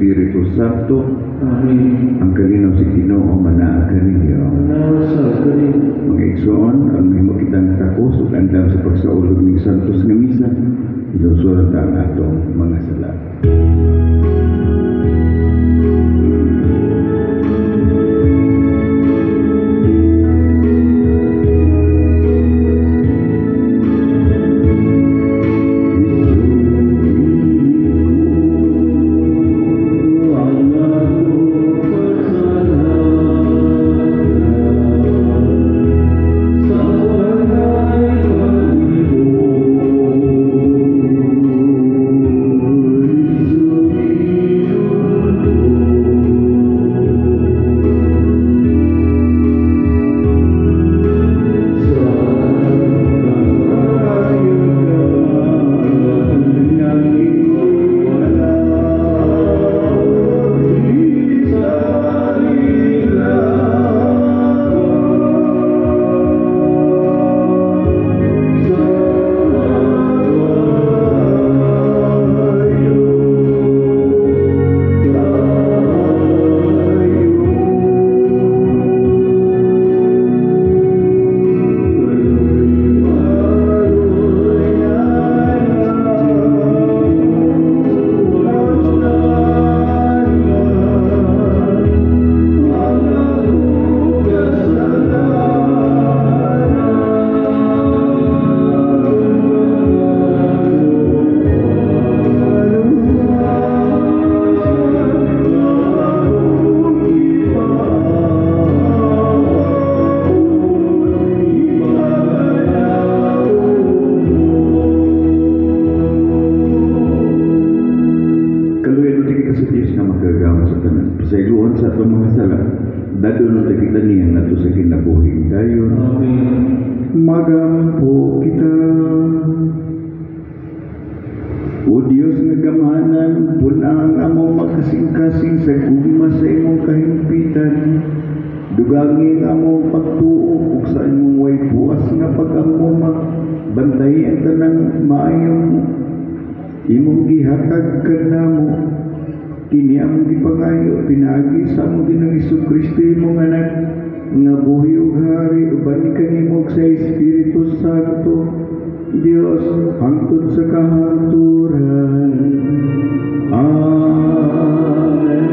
Espiritu Santo. Amen. Ang kalinaw sa Ginoo manaa kaninyo. Manaa sab kanimo. Mga igsoon, ang mahimo kitang takos ug andam sa pagsaulog ning Santos nga Misa, ilungsuran ta ang atong mga sala. Kaluoyan kita sa Diyos nga makagagahom sa tanan. Pasayloan sa atong mga sala. Dadon ta kita niya ngadto sa kinabuhing dayon. Amen. Magampo kita. O Dios nga gamhanan, pun-a ang among makasing-kasing sa gugma sa imong kahimpitan. Dugangi ang among pagtuo ug sa imong way puas nga pag-amuma. Bantayi ang tanang maayong imong gihatag kanamo. Kini among gipangayo pinaagi sa among Ginoong Hesukristo imong anak nga buhi ug hari uban kanimo ug sa Espiritu Santo Dios hangtod sa kahangturan. Amen.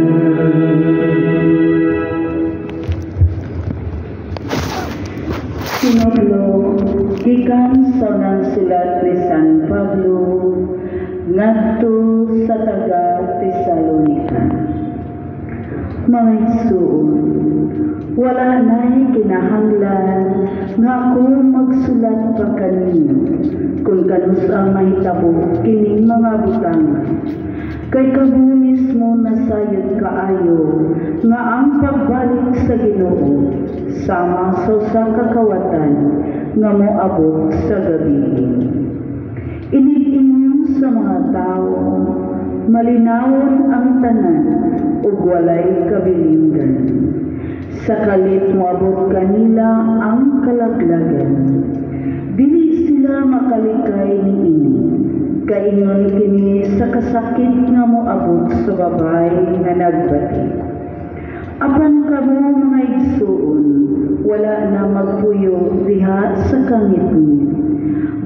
Sinodlo, gikan sa unang sulat ni San Pablo ngadto sa taga Tesalonica. Mga igsoon, wala na'y kinahanglan nga ako magsulat pa kaninyo kung kanus-a mahitabo kining mga butang. Kay kamo mismo nasayod kaayo nga ang pagbalik sa Ginoo sama sa usa ka kawatan nga moabot sa gabi. Inig-ingon sa mga tawo, malinawon ang tanan ug walay kabilinggan. Sa kalit moabot kanila ang kalaglagan. Dili sila makalikay niini. Kaingon kini sa kasakit nga moabot sa babay nga nagbati. Apan kamo mga igsoon, wala na magpuyo diha sa kangitngit.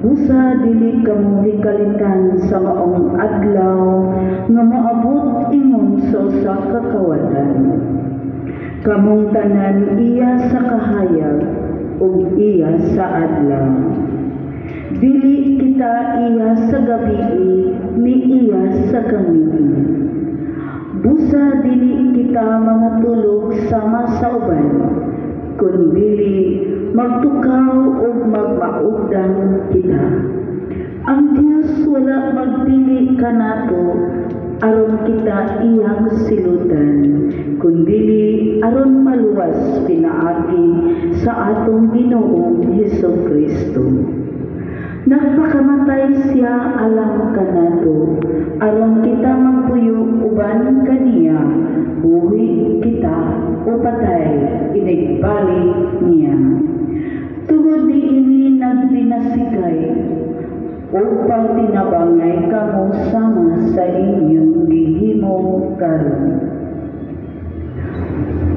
Busa dili kamo hikalitan sa maong adlaw nga moabot ingon sa usa ka kawatan. Kamong tanan iya sa kahayag ug iya sa adlaw. Dili kita iya sa gabii ni iya sa kangitngit. Busa dili kita mga tulog sama sa uban, kundili magtukaw ug magmaugdang kita. Ang Dios wala magdili kanato aron kita iyang silutan, kundili aron maluwas pinaagi sa atong Ginoong Hesus Kristo. Nagpakamatay siya alang kanato aron kita magpuyo uban kaniya, buhi kita o patay inigbalik niya. Tungod niini nagpinasikay Ug pagtinabangay kamo sama sa inyong gihimo karon.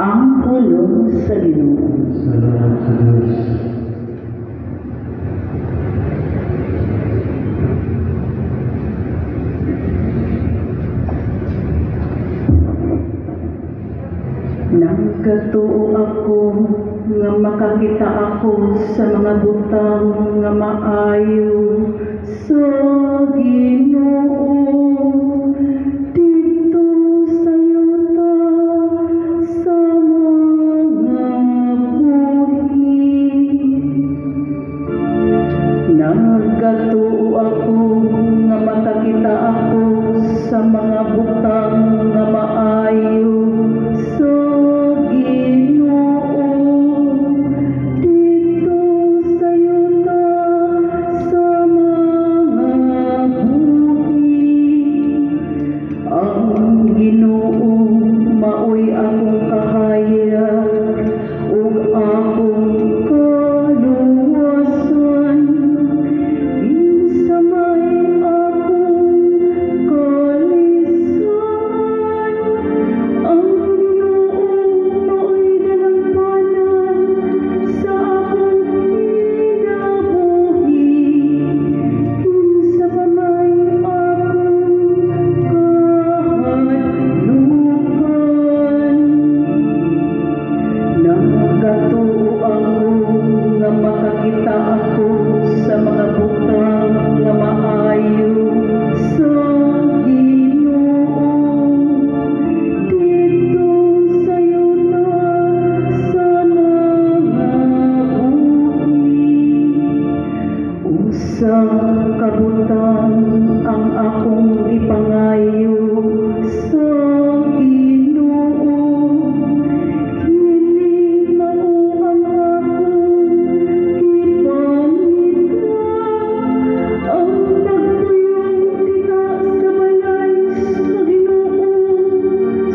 Ang pulong sa Ginoo. Salamat sa Diyos. Nagkatuo ako nga makakita ako sa mga butang nga maayo sa Ginoo didto sa yuta sa mga buhi. Nagkatuo ako nga makakita ako sa mga butang nga maayo sa Ginoo didto sa yuta sa mga buhi. Ang Ginoo maoy akong kahayag ug akong kaluwasan. Kinsa may akong kalisan? Ang Ginoo maoy dalampanan sa akong kinabuhi. Kinsa pa may akong kahadlukan? Nagkatuo ako nga makakita ako sa mga butang nga maayo sa Ginoo didto sa yuta sa mga buhi. Usa ka butang ang akong gipangayo sa Ginoo, kini mao ang akong gipangita, ang pagpuyo diha sa balay sa Ginoo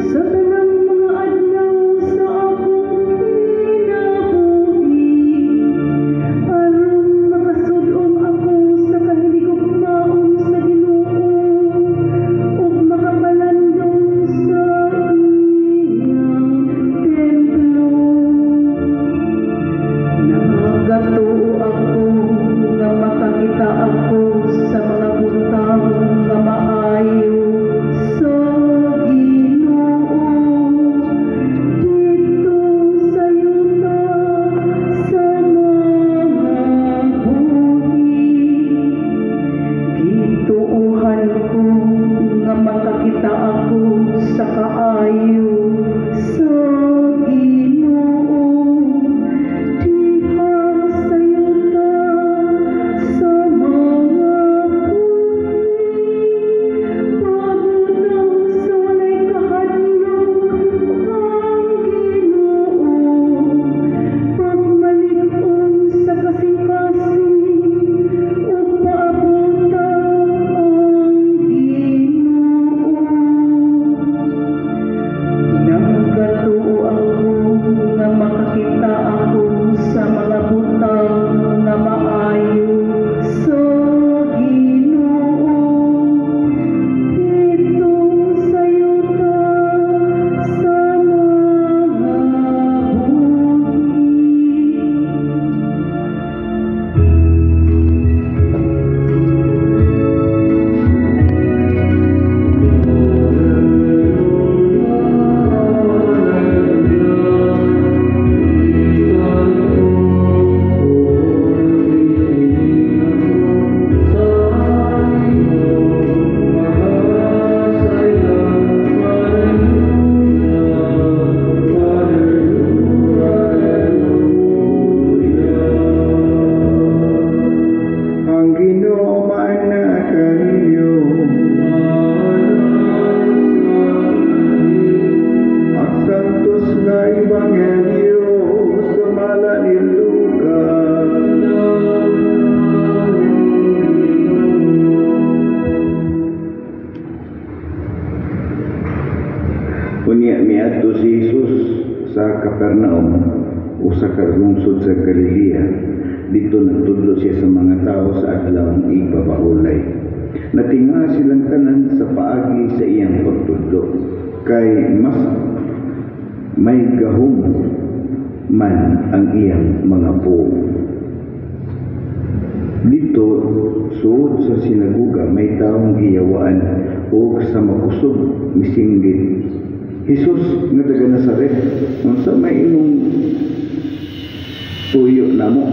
sa tanang mga adlaw sa akong kinabuhi, aron makasud-ong ako sa kahinigugmaon sa Ginoo ug makapalandong sa iyang templo. Nagatuo ako nga makakita ako sa mga butang nga maayo sa Ginoo didto sa yuta sa mga buhi. Gituohan ko nga makakita ako sa kaayo sa Ginoo diha sa yuta sa mga buhi. Pabutang sa walay kahadlok ang Ginoo, pagmalig-on sa kasing-kasing ug paabuta ang Ginoo. Nagatuo ako nga makakita ako sa mga butang nga maayo sa Ginoo didto sa yuta sa mga buhi. Ang Ginoo maana kaninyo. Ang Santos nga Ebanghelyo sumala ni Lucas. Unya miadto si Jesus sa Capernaum, usa usa ka lungsod sa Galilea. Didto nagtudlo siya sa mga tao sa Adlawng Igpapaulay. Natinga silang tanan sa paagi sa iyang pagtudlo, kay mas may gahom man ang iyang mga puong. Didto suod sa sinaguga may taong giyawaan og sa makusog misinggit, "Jesus nga taga Nazaret, unsa may imong tuyo namo?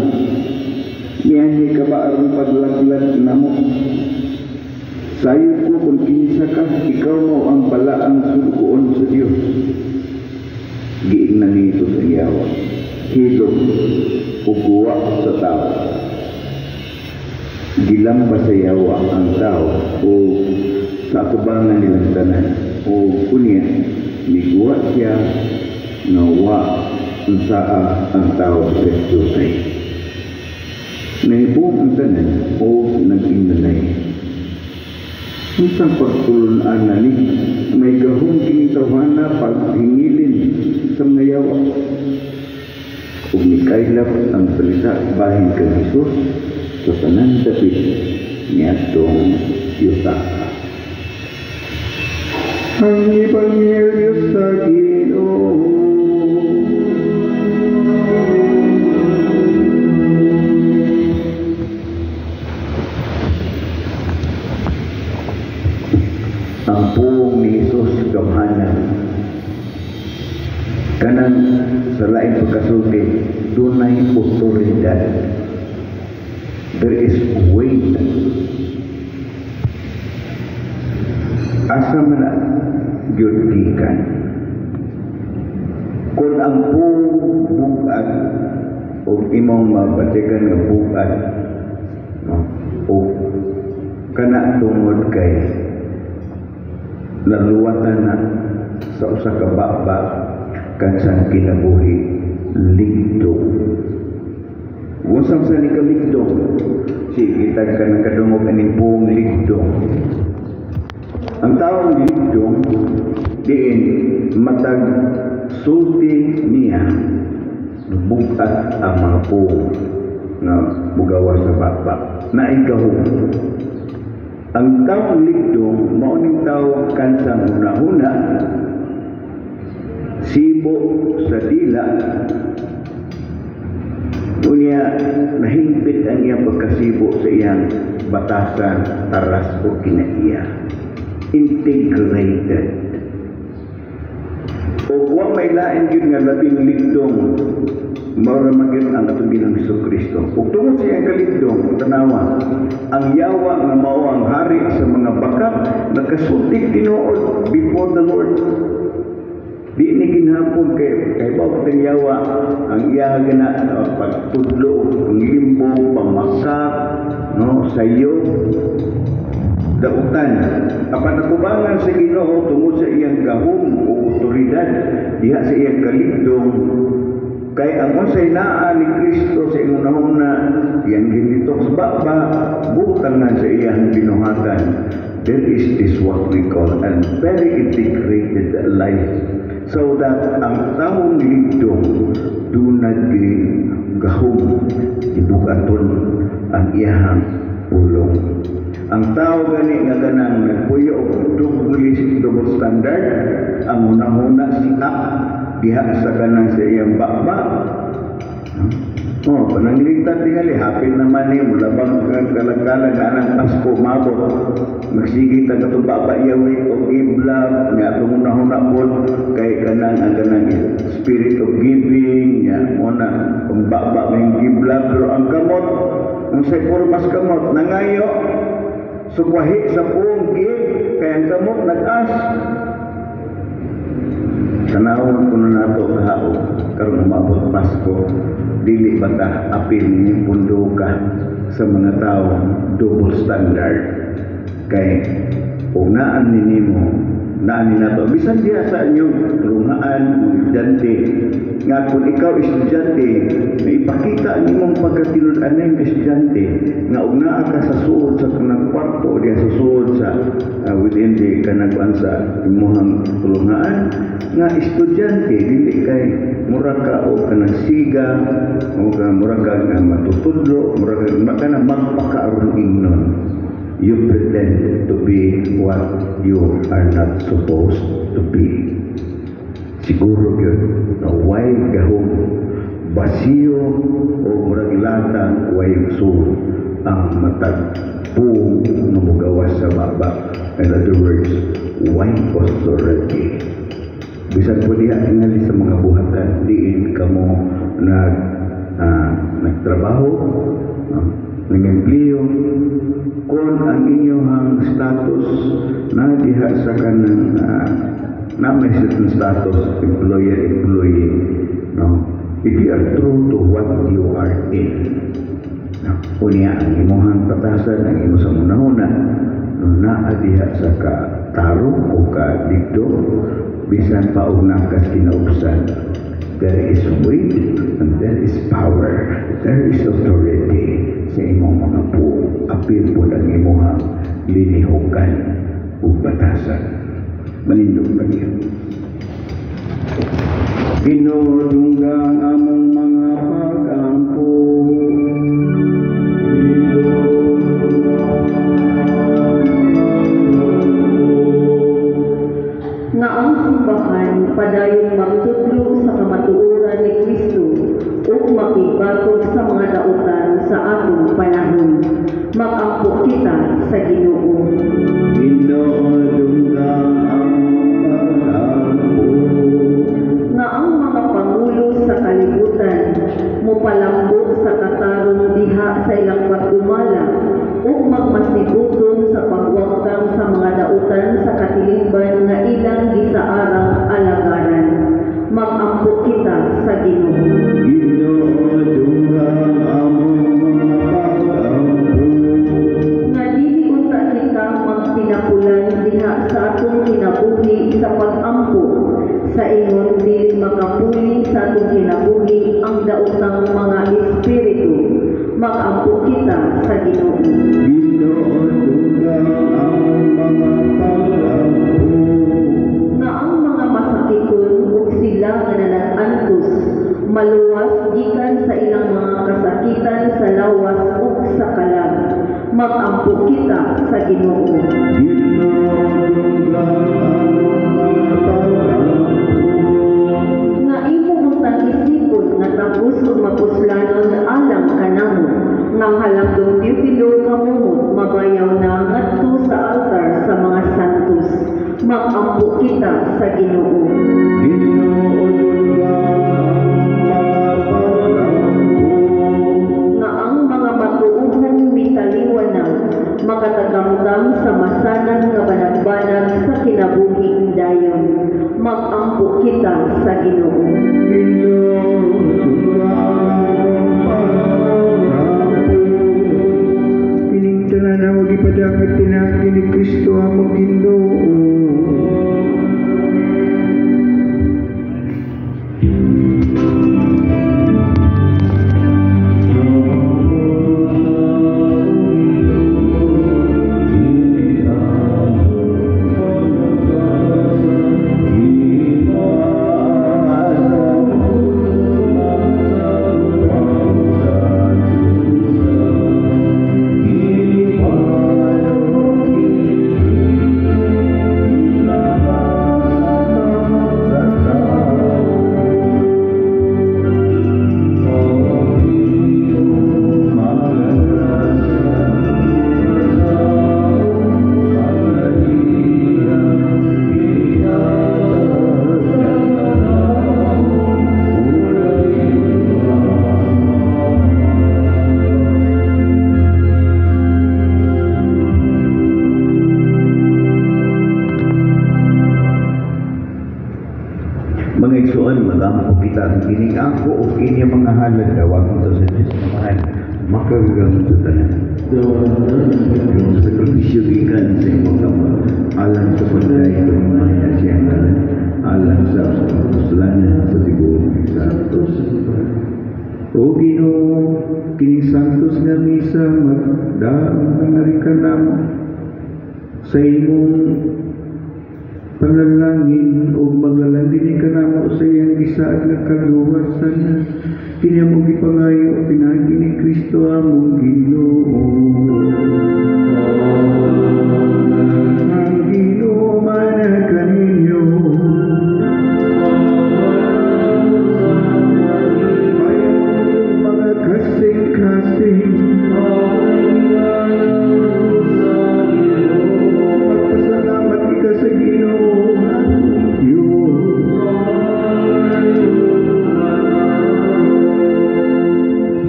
Mianhi ka ba aron paglaglag namo? Sayop ko kung kinsa ka, ikaw mao ang balaang Suloguon sa Dios." Giingnan ni Jesus ang yawa, "Hilom ug guwa sa tao." Gilamba sa yawa ang tao o sa atubangan nilang tanan o kunya miguwa siya nga wa unsaa ang tao sa jutay. Nahibong ang tanan o nag-inanay, "Unsang pagtulun-an na ni? May gahom kining tawhana paghingilin sa mga yawa." Ug mikaylap ang balita bahin kang Hesus sa tanan dapit niadtong yuta. Ang Ebanghelyo sa Ginoo. Ang puong ni Jesus gamhanan. Kanang sa laing pagkasulti, dunay otoridad. There is weight. Asa man na gyud gikan? Kung ang puong bugat o imong mabatikan nga bugat, no, o kana tungod kay naluwatan na sa usa ka baba kansang kinabuhi, ligdong. Unsang sa ni kaligdong? Sige, kita ka nakadungog aning puong ligdong. Ang taong ligdong diin matag sulti niya bugat ang mga puong nga mugawa sa baba naay gahom. Ang taong ligdong mao ning tawo kansang hunahuna, sibo sa dila, unya nahingpit ang iyang pagkasibo sa iyang batasan, taras o kinaiya. Integrated. O wa may lain gyud nga labing ligdong, mao ra man gyud ang atong Ginoong Hesukristo. Ug tungod sa iyang kaligdong, tanawa, ang yawa nga mao ang hari sa mga bakak nakasulti tinuod before the Lord. Di ni kinahapon kay bawat ang yawa ang iya gana pagtudlo, ang limbo, pamakak, no, sayo, dautan. Apan nakubangan sa Ginoo tungod sa iyang gahom o otoridad diha sa iyang kaligdong, kay ang unsay naa ni Kristo sa imong nahuna, iyang ginitok sa baba, butangan sa iyang binuhatan. There is this what we call a very integrated life, so that ang taong ligdong dunay gahom ibugaton ang iyang pulong. Ang tao gani nga ganang nagpuyo og double standard, ang hunahuna siya diha sa kanang sa iyang baba. Oh, pananglitan tingali hapit naman ni mulabang kalag-kalag anang Pasko mabot. Magsige ta katong baba iyawi og giblab nga atong hunahuna pod kay kanang ang kanang spirit of giving nya mo na ang baba may giblab, pero ang kamot unsay pormas kamot nangayo sukwahi sa puong give kay ang kamot nag-as. Tanawon kuno nato kahaon karon umabot Pasko, dili ba ta apil ning punduka sa mga tawo double standard? Kay og naan ni nimo, naan ni nato bisan diha sa inyong runghaan dante Nga kung ikaw estudyante, na ipakita ang imong pagkatinud-anay nga estudyante, nga og naa ka sa suod sa kanang kwarto o diya sa suod sa within the kanang sa imuhang tulungaan, nga estudyante, dili kay mura ka o kanang siga, o ka mura ka nga matutudlo, mura ka kanang magpakaaron ingnon. You pretend to be what you are not supposed to be. Siguro yun, na way gahom, basiyo o murag latang way sul ang matag puong nga mugawas sa baba. In other words, way authority. Bisan po diha tingali sa mga buhatan, diin kamo nagtrabaho, nag-empleo, kung ang inyong status na diha sa kanang na may certain status, employer, employee, no? If you are true to what you are in, no? Unya ang imuhang patasan, ang imo sa munahuna, no, naa diha sa katarong o kadigdo, bisan pa og nakas kinaubsan, there is weight and there is power, there is authority sa imong mga puong. Apil po ang imuhang linihukan ug batasan. Manindog lagi. Ginoo, dungga ang among mga pag-ampo. Nga ang simbahan padayong magtudlo sa kamatuoran ni Kristo ug makibagog sa mga dautan sa atong panahon. Mag-ampo kita sa Ginoo. Ginoo, dungga ang pag-ampo. Nga ang mga pangulo sa kalibutan mopalambo sa katarong diha sa ilang pagdumala ug magmasibuton sa pagwagtang sa mga dautan sa katilingban nga ilang gisaarang alagaran. Mag-ampo kita sa Ginoo. Ginoo, dungga among mga pag-ampo. Nga dili unta kita magpinapulan diha sa atong kinabuhi sa pag-ampo, sa ingon dili makapuli sa atong kinabuhi ang daotang mga espiritu. Mag-ampo kita sa Ginoo. Ginoo, dungga among mga pag-ampo. Nga ang mga masakiton ug sila nga nanag-antos maluwas gikan sa ilang mga kasakitan sa lawas ug sa kalag. Mag-ampo kita sa Ginoo. Ginoo, dungga among mga pag-ampo. Nga imo untang isipon nga tapos ug mapuslanon alang kanamo, nga halangdong Teofilo kamumot mabayaw na ngadto sa altar sa mga santos. Mag-ampo kita sa Ginoo. Ginoo, dungga among mga pag-ampo. Nga ang mga matuohong mitaliwan na makatagamtam sa masanag nga banagbanag sa kinabuhing dayon. Mag-ampo kita sa Ginoo. Ginoo, dungga among pag-ampo. Kining tanan ang gipadangat pinaagi ni Kristo among Ginoo. Mga igsoon, magampo kita ang kining ako o inyong mga halad dawag ito sa Diyos Amahan, makagagamit sa tanan. Yung sakripisyo gikan sa imong kamot, alang sa pagdayon ng mga siyang ngalan, Alang sa kapuslanan sa tibuok Santos. O Ginoo, kining santos nga misa magdaong nangari ka namo sa imong panalangin o maglalandi ka namo sa iyang gisaad nga kaluwasan. Kini among gipangayo pinaagi ni Kristo among Ginoo. Ang Ginoo man kaninyo. Mga kasing-kasing, magpasalamat ka sa Ginoo atong Diyos.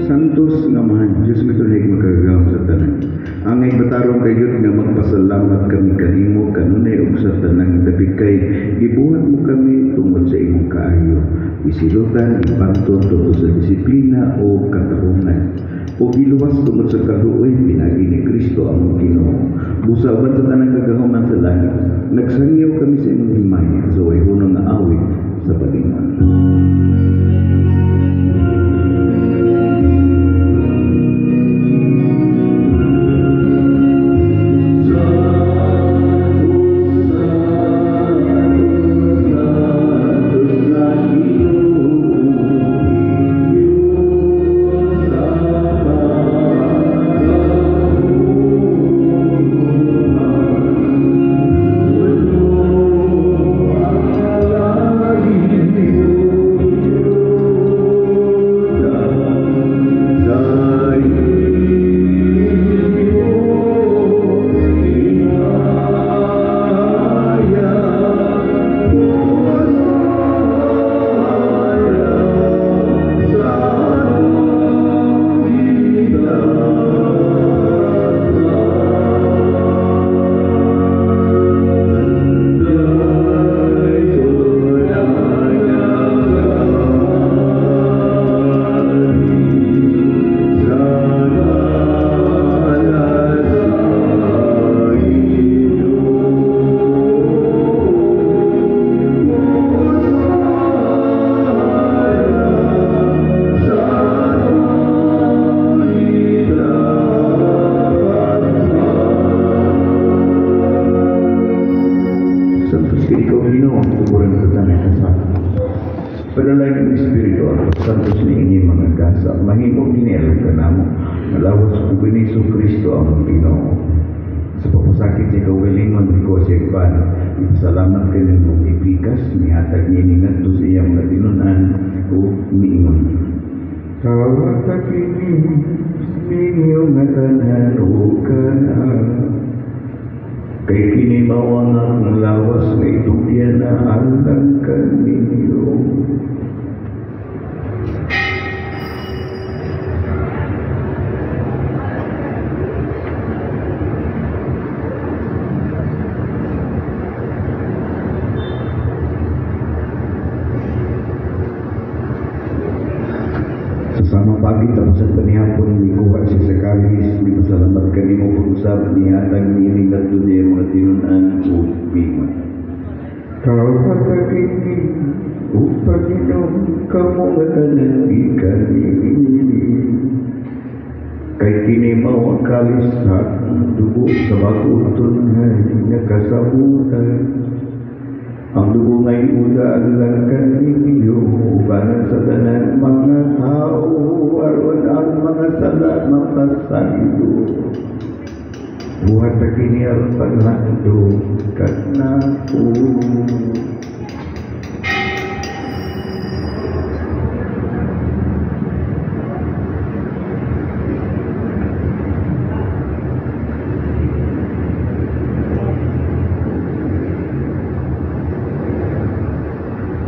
Santos nga man, Diyos nga tunay makagagahom sa tanan. Angay batarong kayot nga magpasalamat kami kanimo kanunay ug sa tanang gabi kay gibuhat mo kami tungod sa imong kaayo. Isilutan, ipanton tungod sa disiplina o katarungan. O giluwas tungod sa kaluoy pinaagi ni Kristo among Ginoo. Busa uban sa tanang kagahoman sa langit, nagsangyaw kami sa imong himaya sa way hunong nga awit sa Panginoon. Santos ni ini mga gasa, mahimong ginelo ka namo, malawas ug ni Kristo ang Ginoo. Sa pagpasakit sa kaugalingon ko siya iban, ipasalamat kayo mong ipikas, mihatag niini ngadto sa iyang mga tinunan o miingon. Kawata kini ninyo nga tanan o kana, kay kini mao ang akong lawas nga itugyan na alang kaninyo. Sama pagi tapos sa tanihapon mikuha siya sa kalis, mipasalamat kanimo pag-usap nihatag niini ngadto niya mga tinunan o miingon. Kawata kini o Panginoon kamo nga tanan gikan niini. Kay kini mao ang kalis sa dugo sa bag-ong tunhay nga kasabutan. Ang dugo nga iuda alang kaninyo ubanan sa tanan mga tao aron ang mga sala mapasaylo. Buhat na kini aron paghandog kanako.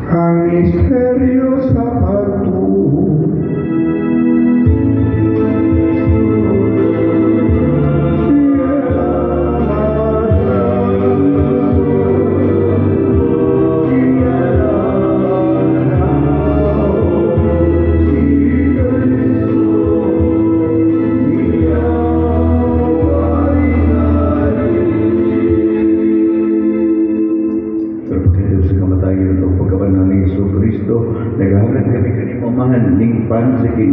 Ang misteryo sa pagtuo. Pero pagkatapos sa kamatayan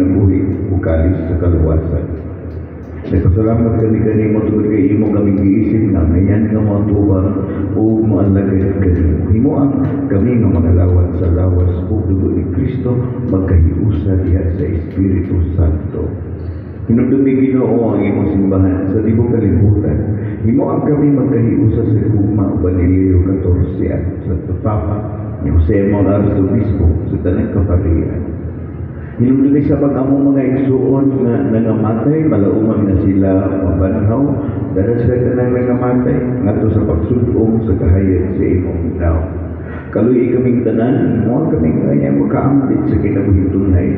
kinabuhi ug kalis sa kaluwasan. Nagpasalamat kami kanimo tungod kay imo kami giisip nga ngayan nga moatubang ug moalagad kanimo. Himoa kami nga magalawat sa lawas ug dugo ni Kristo magkahiusa diha sa Espiritu Santo. Hinumdumi, Ginoo, ang imong simbahan sa tibuok kalibutan. Himoa kami magkahiusa sa gugma uban ni Leo XIV at Santo Papa, ni Jose among Arsobispo, sa tanang kaparian. Hinumdumi sa pag among mga igsuon nga nangamatay, malauman na sila mabanhaw, dara sa tanang nangamatay, ngadto sa pagsud-ong sa kahayag sa imong nawong. Kaluy-i kaming tanan, himoa kami nga makaambit sa kinabuhing tunay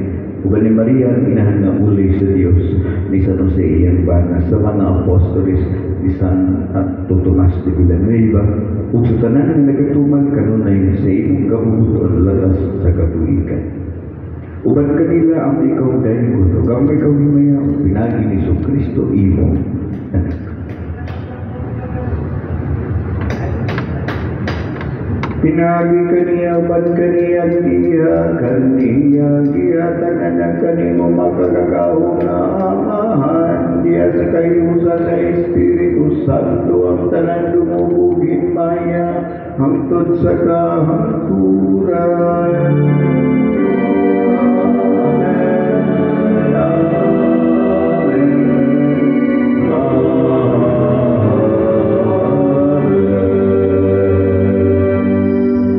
uban ni Maria, ang inahan nga uli sa Dios, ni San Jose iyang bana, sa mga apostoles, ni San Tomas de Villanueva, ug sa tanan nga nagatuman kanunay sa imong kabubut-on latas sa katuigan. Uban kanila ang ikaw daygon ug ang ikaw himaya pinaagi ni Kristo imong anak. Pinaagi kaniya, uban kaniya, diha kaniya, gihatag anak kanimo makagagahom nga Amahan, diha sa kahiusa sa Espiritu Santo, ang tanan dungog ug himaya hangtod sa kahangturan. Amen. Amen. Amen.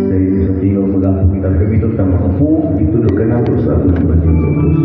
Sa inyo sa tingog mag-ampong kita gamiton ta makapuong itudlo kanato sa atong paningubos.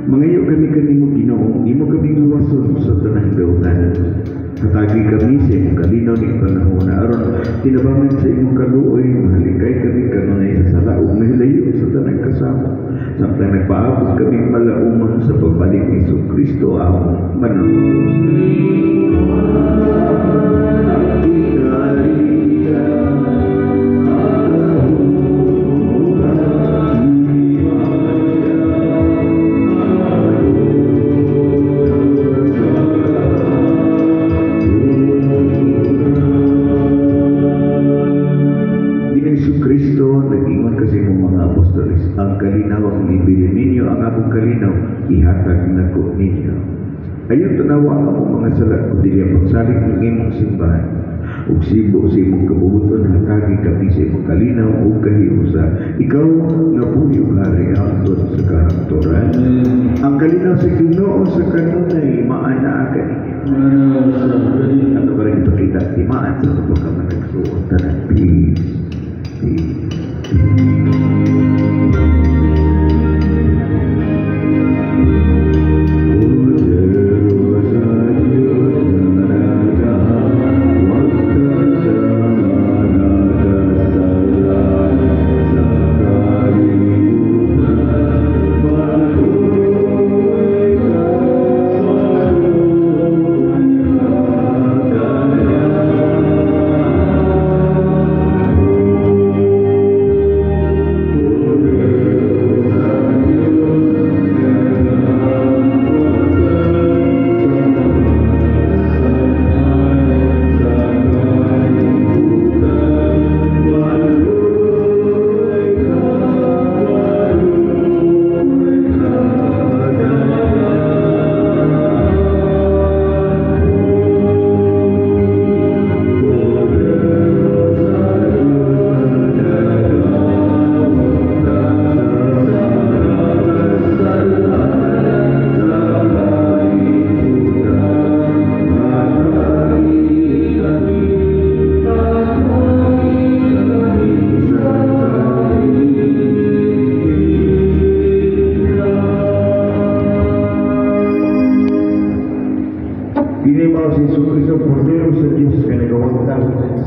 Mangayo kami kanimo, Ginoo, imo kaming luwason sa tanang dautan. Hatagi kami sa imong kalinaw ning panahon aron tinabangan sa imong kaluoy mahalikay kami kanunay sa sala ug mahilayo sa tanang kasama, samtang nagpaabot kami malauman sa pagbalik ni Kristo among Manunubos. Ginoong Kristo, nag-ingon ka sa imong mga apostoles, "Ang kalinaw akong ibilin ninyo, ang akong kalinaw ihatag nako ninyo. Ayaw tanawa ang among mga sala, kundi ang pagsalig ng imong simbahan. Ug sibo sa imong kabubuton, hatagi kami sa imong kalinaw ug kahiusa. Ikaw nga buhi ug hari hangtod sa kahangturan." Ang kalinaw sa Ginoo sa kanunay maanaa kaninyo. Ato pa rin ipakita timaan sa atong pagkamanagsuon tanan. Peace. Peace.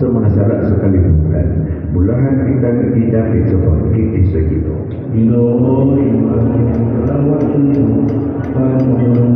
sa mga sala sa kalibutan. Bulahan kita nga gidapit sa pagkiti sa Ginoo. Ginoo, imo ang nimo para lamang.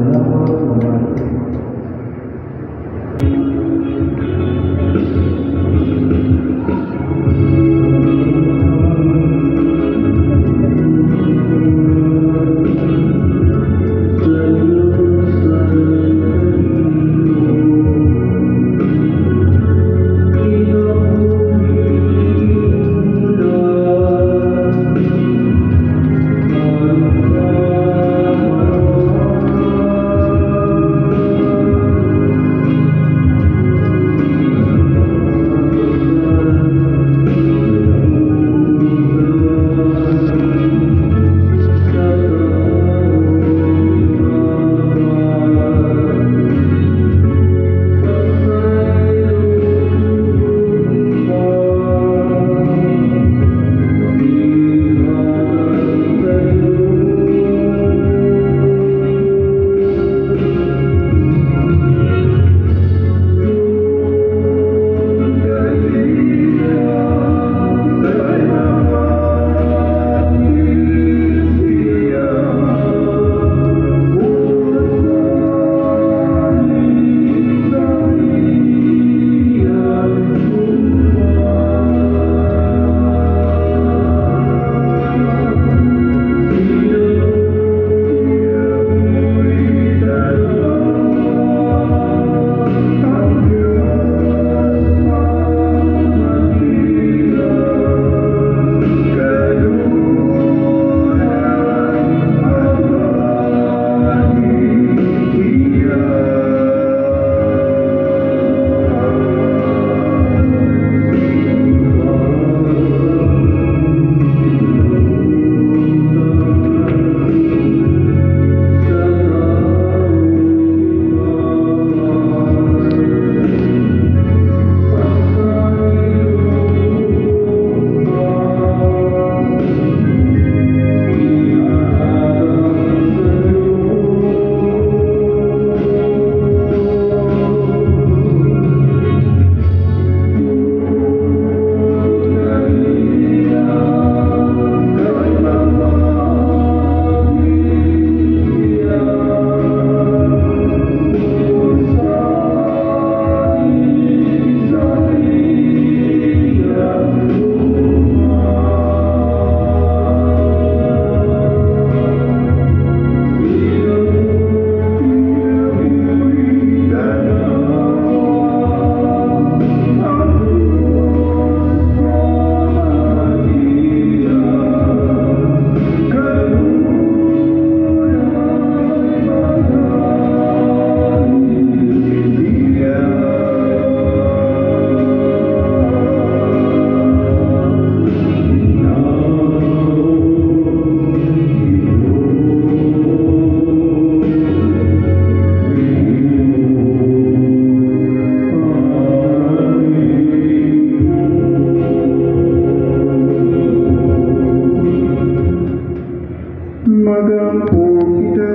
Magampo kita.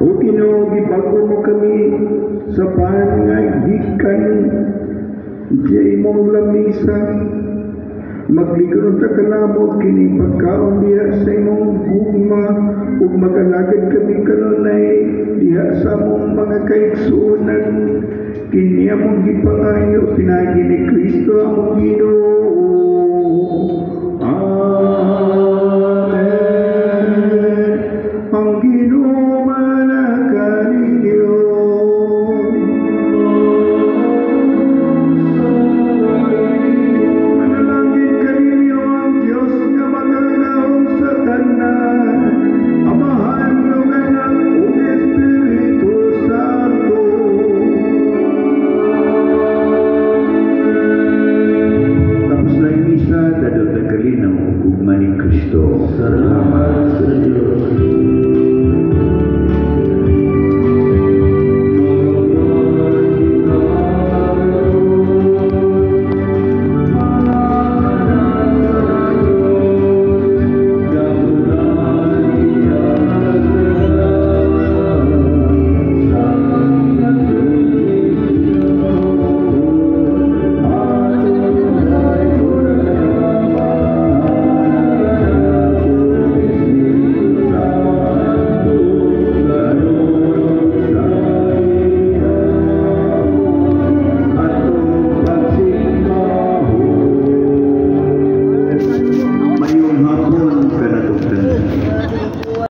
O Ginoo, gibago mo kami sa pan nga gikan sa imong lamisa. Magligron ta kanamo kining pagkaon diha sa imong gugma ug magalagad kami kanunay diha sa among mga kaigsuonan. Kini among gipangayo pinaagi ni Kristo among Ginoo. Amen. Ang Ginoo manakaninyo. Manalangin kaninyo ang Diyos nga makagagahom sa tanan, Amahan ug Anak ug Espiritu Santo. Tapos na yung misa, dadal na kalinaw ug gugma ni Kristo. Salamat sa Diyos. Hapon.